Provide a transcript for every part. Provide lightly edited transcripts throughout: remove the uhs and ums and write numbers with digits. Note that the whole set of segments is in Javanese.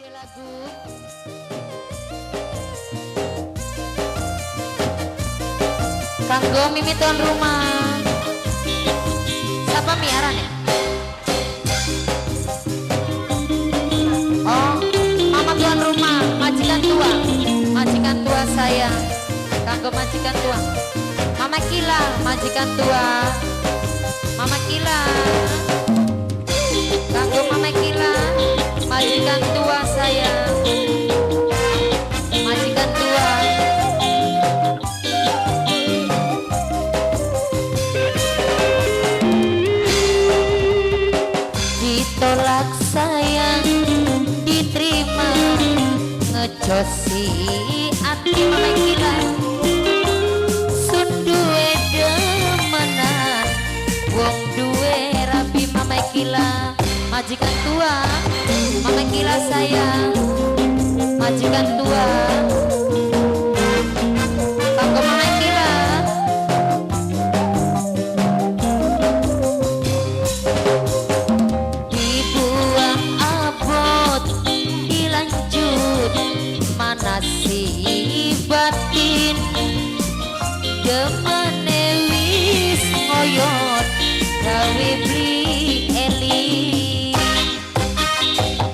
Ide lagu kanggo mimi tuan rumah. Siapa mi arane? Oh, mama tuan rumah, majikan tua. Majikan tua saya. Kanggo majikan tua. Mama Kila, majikan tua. Mama Kila. Kanggo Mama Kila, majikan tua saya. Majikan tua. Ditolak sayang, diterima, ngejosi ati Mama Kila. Sun duwe demenan, wong duwe rabi Mama Kila. Majikan tua, Mama Kila sayang, majikan tua. Kanggo Mama Kila. Dibuang abot, dilanjut, mana si batin. Demene wis ngoyot, gawe beli eling.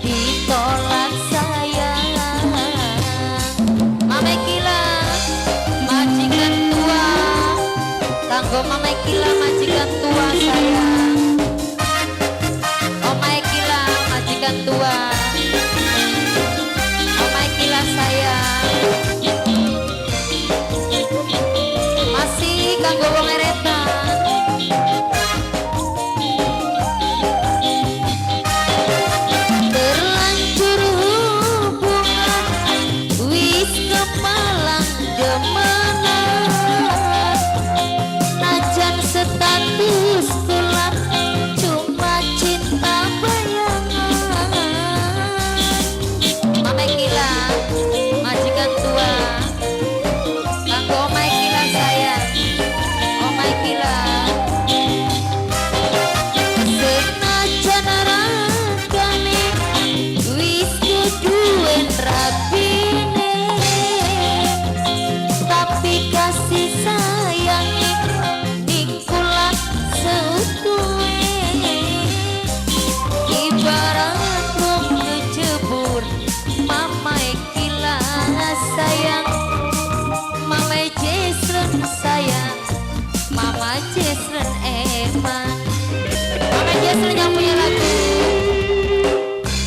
Ditolak sayang, Mama Kila, majikan tua. Kanggo Mama Kila, majikan tua sayang. Omae Kila, majikan tua. Omae Kila sayang. Masih kanggo wong eretan. Terlanjur hubungan wis kemalang demenan. Najan status kula cuma cinta bayangan. Mama Kila, majikan tua. Kanggo Omae Kila sayang. Omae Kila. Senajan ragane wis kuduwen rabine, tapi kasih sayange ning kula seutuhe. Ibarat wong kecebur, Mama Kila sayang. Mama Jesren sayang, Mama Jesren eman. Mama Jesren yang punya lagu.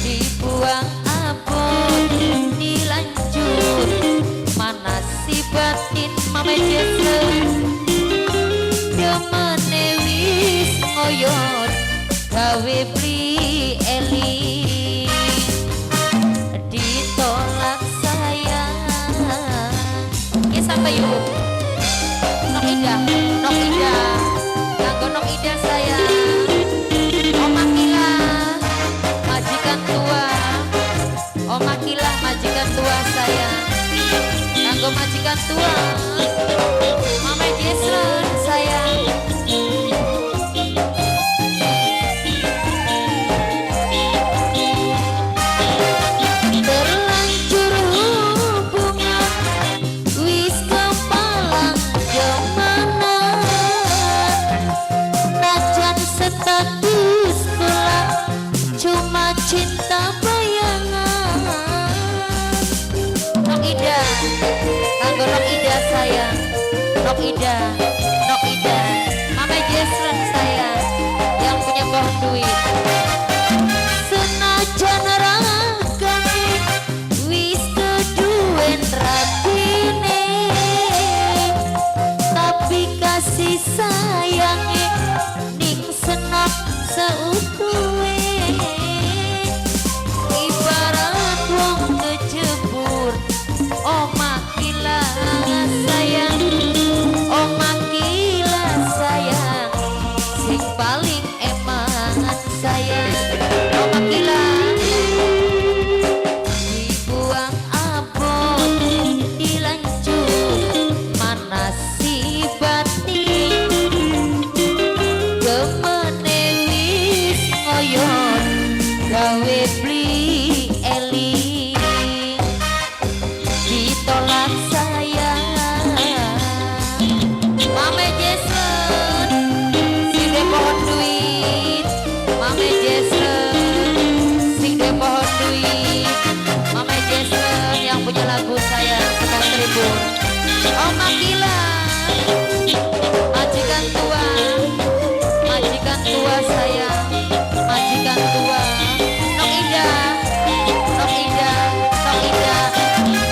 Dibuang abot, dilanjut, mana si batin Mama Jesren. Demene wis ngoyot, gawe beli eling. Ditolak sayang. Ya sampai yuk. Nok Ida, Nok Ida. Kanggo Nok Ida sayang. Oma Kila, majikan tua. Oma Kila, majikan tua sayang. Kanggo majikan tua. Mama Jesren sayang. Terlanjur hubungan wis kepalang demenan. Najan status kula cuma cinta bayangan. Nok Ida, kanggo Nok Ida sayang. Nok Ida, Nok Ida. Mama Jesren sayang, yang punya pohon duit. Senajan ragane wis keduwen rabine, tapi kasih sayange ning senok seutuhe. Ibarat wong kecebur, Oma Kila sayang. Oma Oma Kila, majikan tua, majikan tua saya, majikan tua. Nok Ida, Nok Ida, Nok Ida.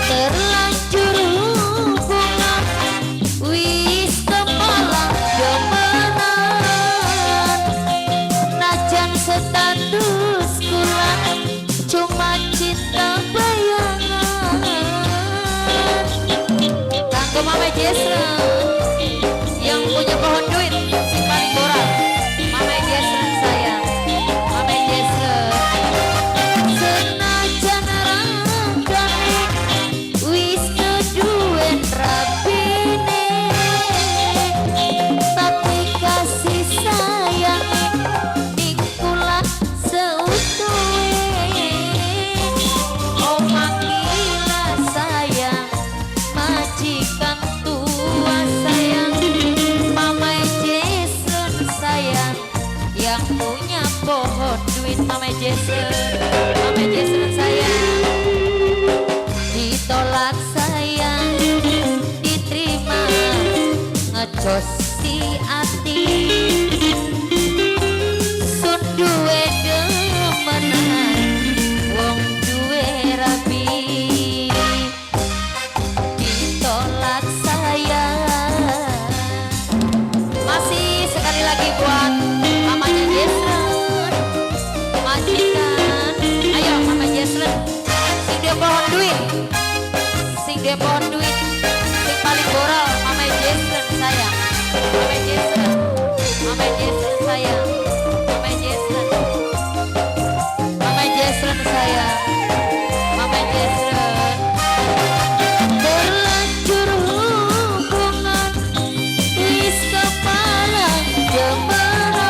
Terlanjur hubungan wis kepalang demenan, najan status kula cuma cinta bayangan. Kanggo Mama Jason yang punya pohon duit sing paling boral, Mama Jason sayang, Mama Jason. Senajan ragane wis keduwen rabine, tapi kasih sayang ning kula seutuhe. Oma Kila sayang, majikan tua sayang, Mama Jason sayang, yang punya pohon duit. Mama Jason, Mama Jason sayang. Ditolak sayang, diterima, ngejosi ati. Sun duwe demenan wong duwe rabi. Ditolak sayang. Masih sekali lagi buat mamanya Jason, majikan. Ayo, Mama Jason sing dia pohon duit, sing dia pohon duit sing paling boral. Mama Jason sayang, Mama Jason, Mama Jason sayang, Mama Jason, Mama Jason sayang, Mama Jason. Terlanjur hubungan wis kepalang demenan,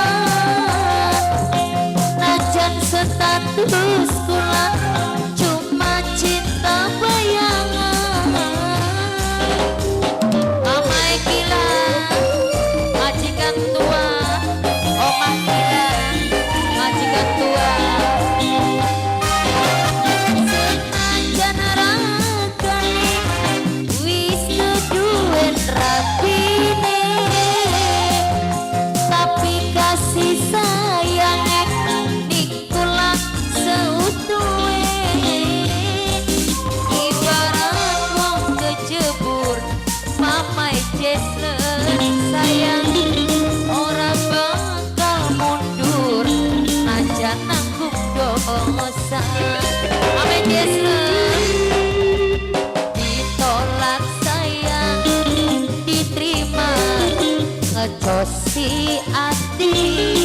najan status kula cuma cinta bayangan. Mama Kila, majikan tua. Omah Kila, majikan tua. Senajan ragane wis keduwen rabine, tapi kasih sayang ning kula seutuhe. Ibarat wong kecebur, Mama Jason sayang, ora bakal mundur najan nanggung dosa. Mama Jason, ditolak sayang, diterima, ngejosi ati.